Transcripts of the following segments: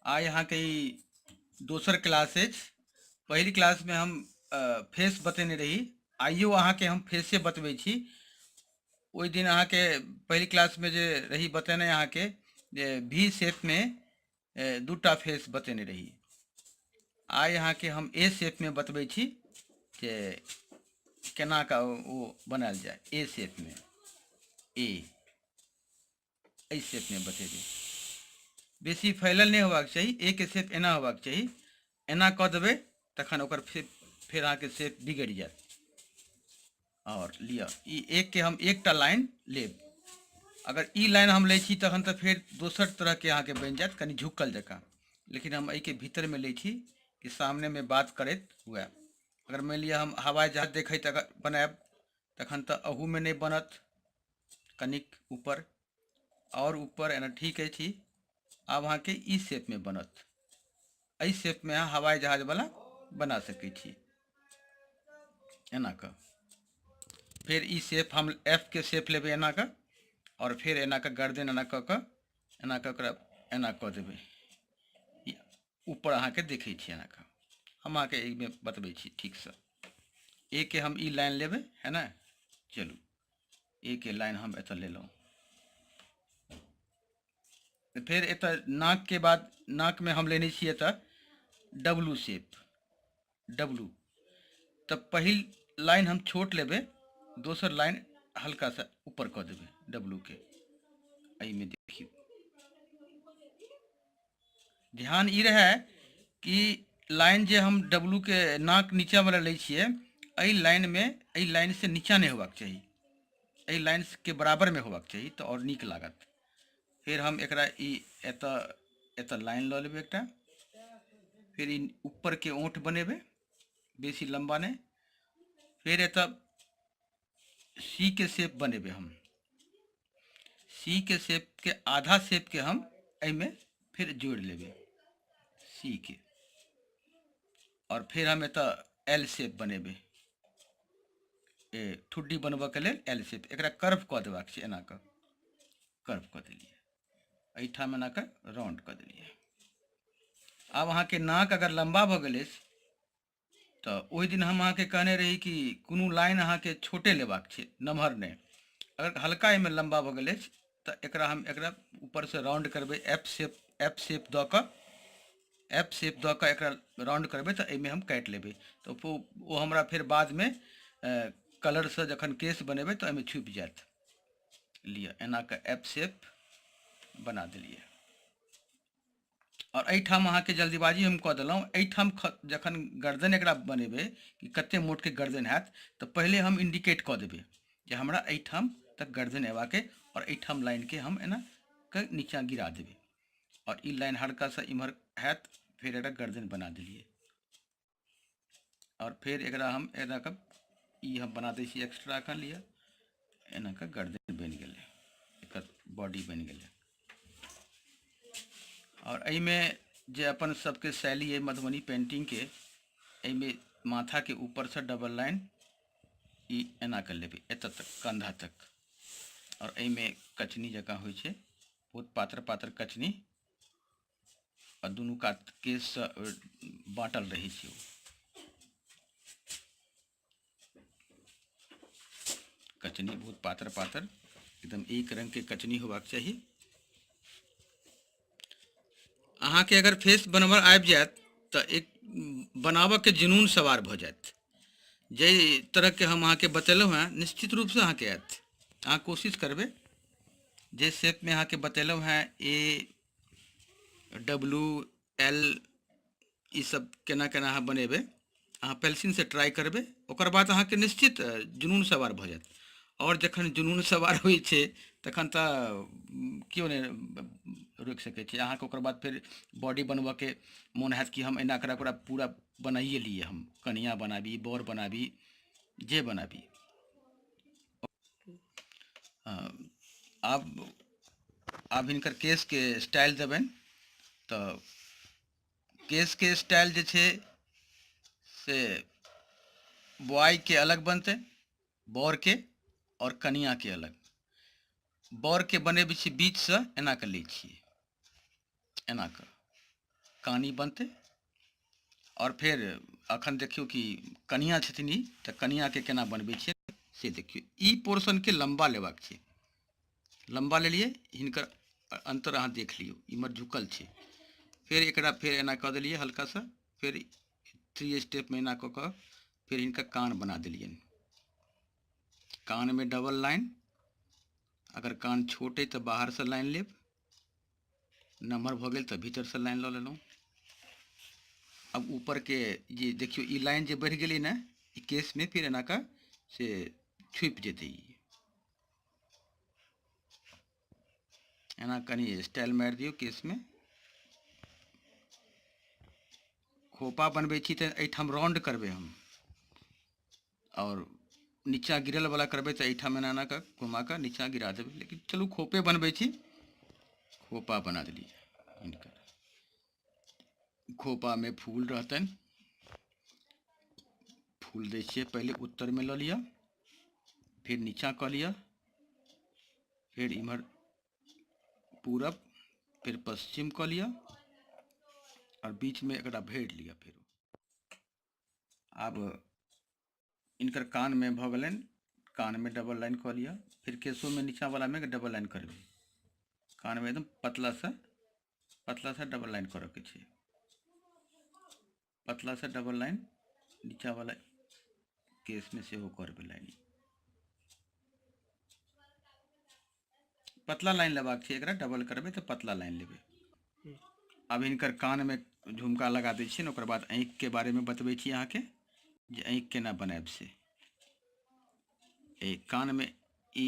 आइ अहाँके ई दोसर क्लास अछि। पहिल क्लासमे हम फेस बतेने रही, आइयो अहाँके हम फेसे बतबै छी। ओहि दिन अहाँके पहिल क्लासमे जे रही बतेने अहाँके जे भी शेपमे दूटा फेस बतेने रही। आइ अहाँके हम ए शेपमे बतबै छी जे केना कऽ ओ बनायल जाय ए शेपमे। ए एहि शेपमे बतेबै, बेसी फैलल नहि होबाक चाही। ए के शेप एना होबाक चाही। एना कऽ देबै तखन ओकर फेर अहाँके शेप बिगड़ि जायत। आओर लिअ, ई एक के हम एकटा लाइन लेब। अगर ई लाइन हम लै छी तखन तऽ फेर दोसर तरहके अहाँके बनि जायत, कनि झुकल जकाँ। लेकिन हम एहिके भीतरमे लै छी कि सामनेमे बात करैत हुए। अगर मानि लिअ हम हवाई जहाज देखैत अगर बनायब तखन तऽ अहूमे नहि बनत। कनिक ऊपर आओर ऊपर एना ठीक अछि। आब अहाँके ई शेपमे बनत। एहि शेपमे अहाँ हवाई जहाजवला बना सकै छी एना कऽ। फेर ई शेप हम एफ के शेप लेबै एना कऽ, आओर फेर एना कऽ गर्दन एना कऽ कऽ एना कऽ ओकरा एना कऽ देबै। ई ऊपर अहाँके देखै छी एना कऽ। हम अहाँके एहिमे बतबै छी ठीकसँ। ए के हम ई लाइन लेबै, है ने? चलू, ए के लाइन हम एतऽ लेलहुँ। फेर एतऽ नाकके बाद नाकमे हम लेने छी एतऽ डब्लू शेप, डब्लू। तऽ पहिल लाइन हम छोट लेबै, दोसर लाइन हल्का सा ऊपर कऽ देबै डब्लू के। एहिमे देखियौ, ध्यान ई रहै कि लाइन जे हम डब्लू के नाक नीचा वाला लै छियै, एहि लाइनमे एहि लाइन से नीचा नहि होबाक चाही, एहि लाइन के बराबरमे होबाक चाही तऽ आओर नीक लागत। फेर हम एकरा ई एतऽ एतऽ लाइन लऽ लेबै एकटा। फेर ई ऊपरके ओठ बनेबै, बेसी लम्बा नहि। फेर एतऽ सी के शेप बनेबै हम। सी के शेप के आधा शेप के हम एहिमे फिर जोड़ि लेबै सी के। और फिर हम एतऽ एल शेप बनेबै। ए ठुड्डी बनबऽके लेल एल शेप, एकरा कर्व कऽ देबाक छै, एना कऽ कर्व कऽ देलियै। एहिठाम एना कऽ राउंड कऽ देलियै। आब अहाँके नाक अगर लम्बा भऽ गेल अछि तऽ ओहि दिन हम अहाँके कहने रही कि कोनो लाइन अहाँके छोटे लेबाक छै, नमहर नहि। अगर हल्का एहिमे लम्बा भऽ गेल अछि तऽ एकरा हम एकरा ऊपरसँ राउंड करबै, एफ शेप, एफ शेप दऽ कऽ, एफ शेप दऽ कऽ एकरा राउंड करबै तऽ एहिमे हम काटि लेबै। तऽ ओ हमरा फेर बादमे कलरसँ जखन केस बनेबै तऽ ओहिमे छुपि जायत। लिअ, एना कऽ एफ शेप बना देलियै। आओर एहिठाम अहाँके जल्दीबाजी हम कऽ देलहुँ। एहिठाम जखन गर्दन एकरा बनेबै कि कते मोटके गर्दन हैत, तऽ पहिले हम इंडिकेट कऽ देबै जे हमरा एहिठाम तक गर्दन अयबाक अइ, आओर एहिठाम लाइनके हम एना कऽ नीचाँ गिरा देबै। आओर ई लाइन हल्का सा इम्हर हैत, फेर एकरा गर्दन बना देलियै। आओर फेर एकरा हम एना कऽ ई हम बना दै छी एक्स्ट्रा एखन। लिअ, एना कऽ गर्दन बनि गेलै, एकर बॉडी बनि गेलै। आओर एहिमे जे अपन सबके शैली अइ मधुबनी पेंटिंगके, एहिमे माथाके ऊपरसँ डबल लाइन ई एना कऽ लेबै एतऽ तक, कंधा तक। आओर एहिमे कचनी जकाँ होइ छै, बहुत पातर पातर कचनी, आ दुनू कात केशसँ बाँटल रहै छै ओ कचनी, बहुत पातर पातर, एकदम एक रंग के कचनी होबाक चाही। अहाँके अगर फेस बनबऽ आबि जायत तऽ एक बनाबऽके जुनून सवार भऽ जायत। जाहि तरहके हम अहाँके बतेलहुँ हेँ, निश्चित रूपसँ अहाँके आयत। अहाँ कोशिश करबै जे शेपमे अहाँके बतेलहुँ हेँ, ए डब्लू एल, ई सब केना केना अहाँ बनेबै, अहाँ पेंसिलसँ ट्राइ करबै, ओकर बाद अहाँके निश्चित जुनून सवार भऽ जायत। आओर जखन जुनून सवार होइ छै तखन तऽ केओ नहि रोकि सकै छै अहाँके। ओकर बाद फेर बॉडी बनबऽके मोन हैत कि हम एना एकरा ओकरा पूरा बनाइए लिए, हम कनिआ बनाबी, बर बनाबी, जे बनाबी। आब आब हिनकर केशके स्टाइल देबनि तऽ केशके स्टाइल जे छै से बॉयके अलग बनतै, बरके, आओर कनिआँके अलग। बरके बनेबै छी बीचसँ एना कऽ लै छियै, एना कऽ कानी बनतै। आओर फेर अखन देखियौ कि कनिया छथिन ई, तऽ कनियाके केना बनबै छियै से देखियौ। ई पोर्शनके लम्बा लेबाक छै, लम्बा लेलियै, हिनकर अंतर अहाँ देख लियौ, इम्हर झुकल छै। फेर एकरा फेर एना कऽ देलियै हल्का सा, फेर 3 स्टेपमे एना कऽ कऽ फेर हिनकर कान बना देलियनि। कानमे डबल लाइन, अगर कान छोट अइ तऽ बाहरसँ लाइन लेब, नम्हर भऽ गेल तऽ भीतरसँ लाइन लऽ लेलहुँ। अब ऊपरके जे देखियौ ई लाइन जे बढ़ि गेलै ने, ई केसमे फिर एना कऽ से छुपि जेतै। ई एना कनि स्टाइल मारि दियौ केसमे। खोपा बनबै छी तऽ एहिठाम राउंड करबै हम, आओर नीचाँ गिरल वाला करबै तऽ एहिठाम एना एना कऽ घुमा कऽ नीचाँ गिरा देबै। लेकिन चलू खोपे बनबै छी, खोपा बना देलियै हिनकर। खोपामे फूल रहतनि, फूल दै छियै, पहिले उत्तरमे लऽ लिअ, फेर नीचाँ कऽ लिअ, फेर इम्हर पूरब, फेर पश्चिम कऽ लिअ, आओर बीचमे एकरा भरि लिअ। फेर आब इनकर कानमे भऽ गेलनि, कानमे डबल लाइन कऽ लिअ, फिर केशोमे नीचाँ वालामे डबल लाइन करबै। कानमे एकदम पतला सा पतला सा डबल लाइन करऽके छै, पतला सा डबल लाइन नीचाँ वाला केशमे सेहो करबै लाइन। पतला लाइन लेबाक छै, एकरा डबल करबै तऽ पतला लाइन लेबै। आब हिनकर कानमे झुमका लगा दै छियनि, ओकर बाद आँखिके बारेमे बतबै छी अहाँके जे आँखि केना बनायब से। एहि कानमे ई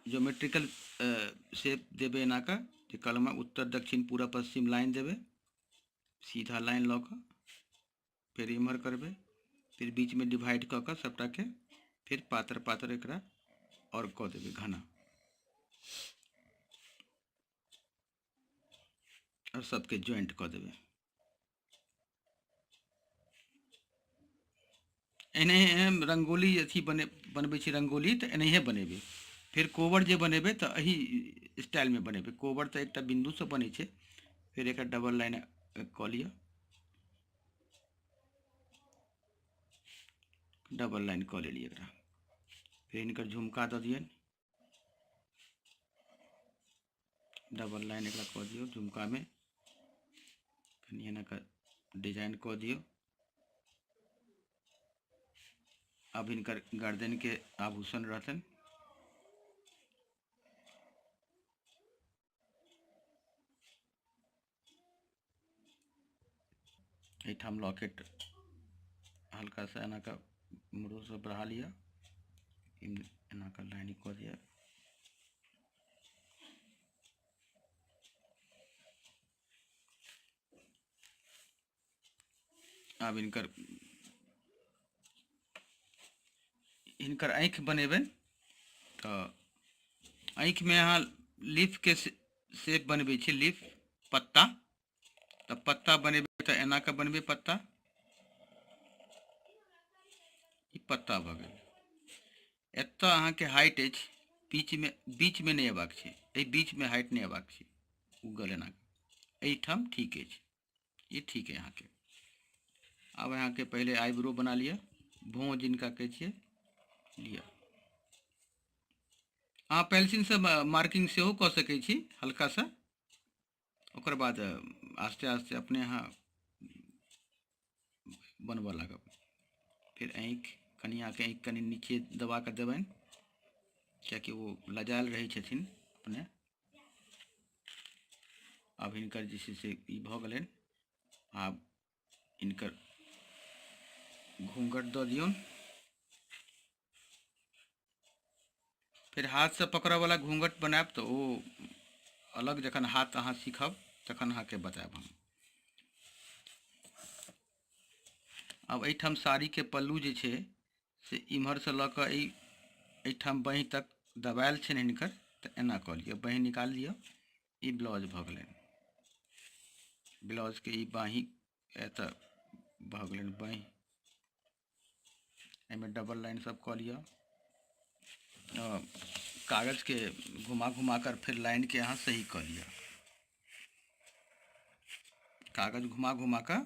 ज्योमेट्रिकल शेप देबै एना कऽ, जे कलमे उत्तर दक्षिण पूरब पश्चिम लाइन देबै, सीधा लाइन लऽ कऽ फेर इम्हर करबै, फिर बीचमे डिवाइड कऽ कऽ सबटाके फिर पातर पातर एकरा आओर कऽ देबै घना, आओर सबके ज्वाइंट कऽ देबै। एनाहिए रंगोली अथी बनबै छी रंगोली तऽ एनाहिए बनेबै। फेर कोबर जे बनेबै तऽ एही स्टाइलमे बनेबै। कोबर तऽ एकटा बिन्दुसँ बनै छै, फेर एकर डबल लाइन कऽ लिअ, डबल लाइन कऽ लेलियै एकरा। फेर हिनकर झुमका दऽ दियनि, डबल लाइन एकरा कऽ दियौ, झुमकामे कनि एना कऽ डिजाइन कऽ दियौ। अब हिनकर गर्दनके आभूषण रहतनि। एहिठाम लॉकेट हल्का सा एना कऽ इम्हरोसँ बढ़ा लिअ, एना कऽ लाइन कऽ दिअ। आब हिनकर हिनकर आँखि बनेबै तऽ आँखिमे अहाँ लीफके शेप बनबै छी, लीफ पत्ता, तऽ पत्ता बनेबै तऽ एना कऽ बनबै पत्ता, ई पत्ता भऽ गेल। एतऽ अहाँके हाइट अछि, बीचमे नहि अयबाक छै, एहि बीचमे हाइट नहि अयबाक छै, उगल एना एहिठाम ठीक अछि, ई ठीक है अहाँके। आब अहाँके पहिले आईब्रो बना लिअ, भौं जिनका कहै छियै लिअ। अहाँ पेंसिलसँ मार्किंग सेहो कऽ सकै छी हल्का सा, ओकर बाद आस्ते आस्ते अपने अहाँ बनबऽ लागब। फेर आँखि कनियाके आँखि कनि नीचे दबा कऽ देबनि, कियाकि ओ लजायल रहै छथिन अपने। आब हिनकर जे छै से ई भऽ गेलनि। आब हिनकर घूँघट दऽ दियौन। फेर हाथसँ पकड़ऽवला घूँघट बनायब तऽ ओ अलग, जखन हाथ अहाँ सीखब तखन अहाँके बतायब हम। आब एहिठाम साड़ीके पल्लू जे छै से इम्हरसँ लऽ कऽ एहिठाम बाँहि तक दबायल छनि हिनकर, तऽ एना कऽ लिअ, बाँहि निकालि लिअ। ई ब्लाउज भऽ गेलनि, ब्लाउजके ई बाँहि एतऽ भऽ गेलनि बाँहि, एहिमे डबल लाइन सब कऽ लिअ। कागजके घुमा घुमा कर फेर लाइनके अहाँ सही कऽ लिअ। कागज घुमा घुमा कऽ,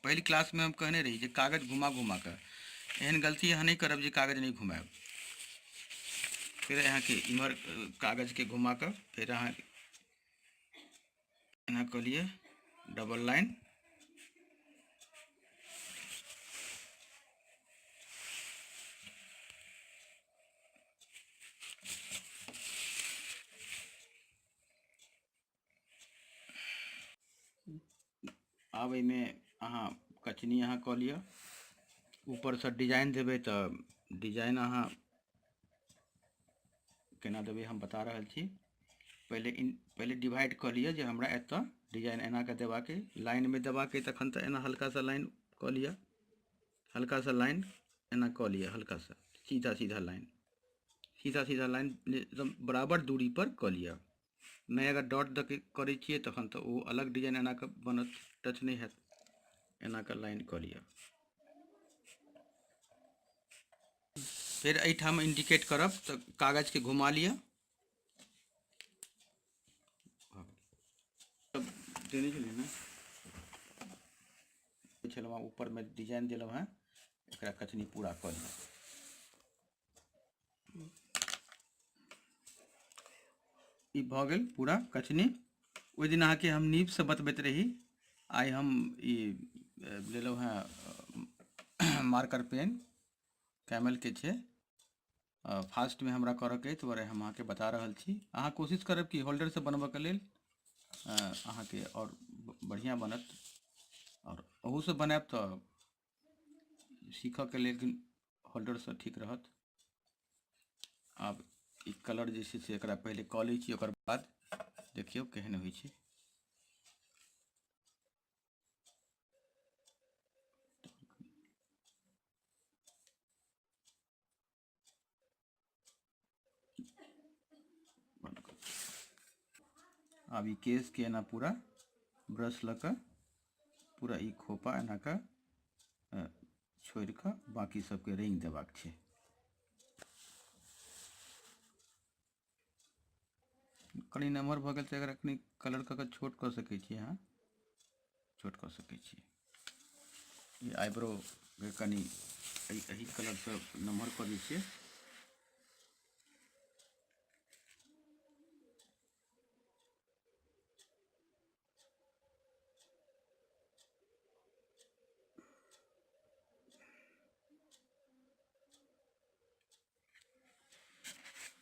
पहिल क्लासमे हम कहने रही जे कागज घुमा घुमा कऽ, एहन गलती अहाँ नहि करब जे कागज नहि घुमायब। फेर अहाँके इम्हर कागजके घुमा कऽ फेर अहाँ एना कऽ लिअ डबल लाइन। आब एहिमे अहाँ कचनी अहाँ कऽ लिअ, ऊपरसँ डिजाइन देबै तऽ डिजाइन अहाँ केना देबै हम बता रहल छी। पहिले डिवाइड कऽ लिअ जे हमरा एतऽ डिजाइन एना कऽ देबाक अइ, लाइनमे देबाक अइ तखन तऽ एना हल्का सा लाइन कऽ लिअ, हल्का सा लाइन एना कऽ लिअ, हल्का सा सीधा सीधा लाइन, सीधा सीधा लाइन एकदम बराबर दूरी पर कऽ लिअ। नहि अगर डॉट दऽ के करै छियै तखन तऽ ओ अलग डिजाइन एना कऽ बनत, टच नहि हैत। एना कऽ लाइन कऽ लिअ। फेर एहिठाम इंडिकेट करब तऽ कागजके घुमा लिअ। देने छलियै ने छलहुँ, ऊपरमे डिजाइन देलहुँ हेँ, एकरा कचनी पूरा कऽ लिअ। ई भऽ गेल पूरा कचनी। ओहि दिन अहाँके हम नीबसँ बतबैत रही, आइ हम ई लेलहुँ हेँ मार्कर पेन, कैमलके छै। फास्टमे हमरा करऽके अछि, दुआरे हम अहाँके बता रहल छी। अहाँ कोशिश करब कि होल्डरसँ बनबऽके लेल, अहाँके आओर बढ़िआँ बनत। आओर ओहूसँ बनायब तऽ सीखऽके लेल होल्डरसँ ठीक रहत। आब ई कलर जे छै से एकरा पहिले कऽ लै छी, ओकर बाद देखियौ केहन होइ छै। आब ई केसके एना पूरा ब्रश लऽ कऽ पूरा ई खोपा एना कऽ छोड़ि कऽ बाँकी सबके रंगि देबाक छै। कनि नमहर भऽ गेल तऽ एकरा कनि कलर कऽ कऽ छोट कऽ सकै छी अहाँ, छोट कऽ सकै छी। ई आइब्रो के कनि एहि कलरसँ नमहर कऽ दै छियै।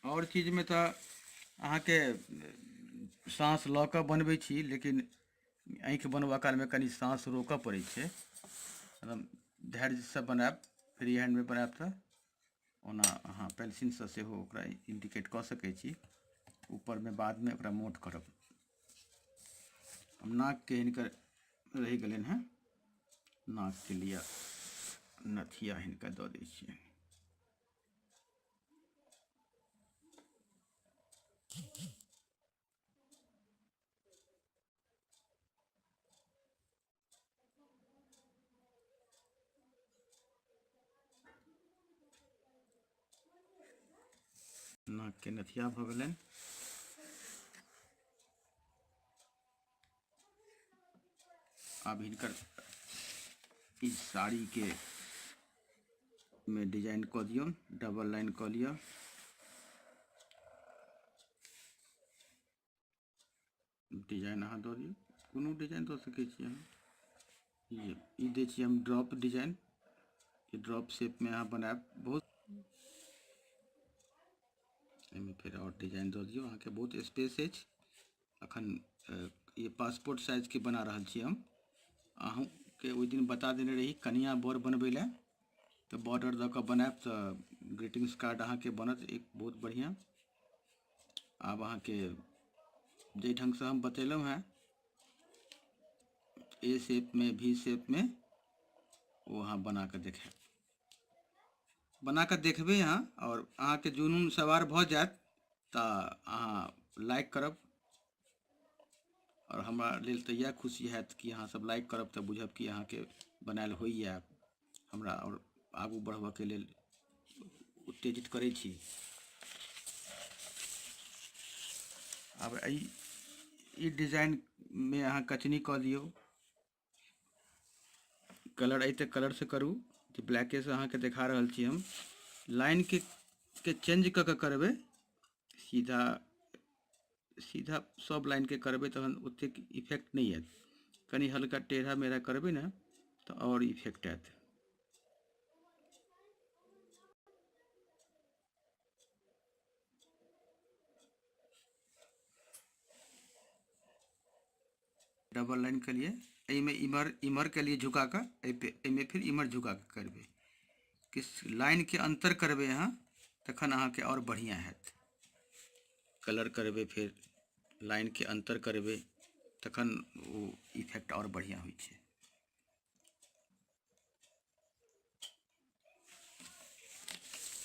आओर चीजमे तऽ अहाँके साँस लऽ कऽ बनबै छी, लेकिन आँखि बनबऽ कालमे कनि साँस रोकऽ पड़ै छै। एकदम धैर्यसँ बनायब, फ्री हैंडमे बनायब तऽ ओना अहाँ पेंसिलसँ सेहो ओकरा इंडिकेट कऽ सकै छी। ऊपरमे बादमे ओकरा मोट करब। हम नाकके हिनकर रहि गेलनि हेँ, नाकके लिए नथिया हिनका दऽ दै छियनि। नाकके नथिया भऽ गेलनि। आब हिनकर ई साड़ीके मे डिजाइन कऽ दियौ, डबल लाइन कऽ लिअ। डिजाइन अहाँ दऽ दियौ, कोनो डिजाइन दऽ सकै छी अहाँ। ई दै छी हम ड्रॉप डिजाइन, ई ड्रॉप शेपमे अहाँ बनायब बहुत। एहिमे फेर आओर डिजाइन दऽ दियौ। अहाँके बहुत स्पेस अछि। अखन ई पासपोर्ट साइजके बना रहल छी हम। अहूँके ओहि दिन बता देने रही कनिया बर बनबै लए, तऽ बॉर्डर दऽ कऽ बनायब तऽ ग्रीटिंग्स कार्ड अहाँके बनत एक बहुत बढ़िआँ। आब अहाँके जाहि ढङ्गसँ हम बतेलहुँ हेँ ए शेपमे भी शेपमे, ओ अहाँ बना कऽ देखायब, बना कऽ देखबै अहाँ। आओर अहाँके जुनून सवार भऽ जायत तऽ अहाँ लाइक करब, आओर हमरा लेल तऽ इएह खुशी हैत कि अहाँ सब लाइक करब तऽ बुझब कि अहाँके बनायल होइए, हमरा आओर आगू बढ़बऽके लेल उत्तेजित करै छी। आब ई डिजाइनमे अहाँ कचनी कऽ दियौ। कलर अइ तऽ कलरसँ करू, जे ब्लैकेसँ अहाँके देखा रहल छी हम। लाइनके के चेंज कऽ कऽ करबै, सीधा सीधा सब लाइनके करबै तहन ओतेक इफेक्ट नहि आयत। कनि हल्का टेढ़ा मेढ़ा करबै ने तऽ आओर इफेक्ट आयत। डबल लाइन केलिए, एहिमे इमहर इमहर केलिए झुका कऽ, एहि एहिमे फिर इमहर झुका कऽ करबै। किछु लाइनके अन्तर करबै अहाँ तखन अहाँके आओर बढ़िआँ हैत। कलर करबै, फेर लाइनके अन्तर करबै, तखन ओ इफेक्ट आओर बढ़िआँ होइ छै।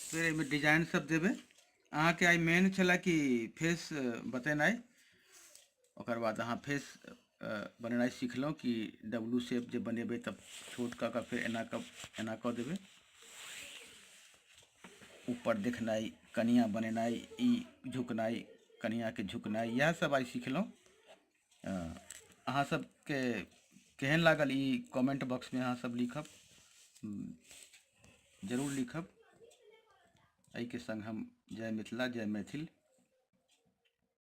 फेर एहिमे डिजाइन सब देबै अहाँके। आइ मेन छलै कि फेस बतेनाइ, ओकर बाद अहाँ फेस बनेनाइ सिखलहुँ कि डब्लू शेप जे बनेबै तऽ छोट कऽ कऽ फेर एना कऽ एना कऽ देबै। ऊपर देखनाइ, कनिआ बनेनाइ, ई झुकनाइ, कनिआके झुकनाइ, इएह सब आइ सिखलहुँ। अहाँ सबके केहन लागल ई कमेंट बॉक्समे अहाँ सब लिखब, जरूर लिखब। एहिके संग हम जय मिथिला, जय मैथिल।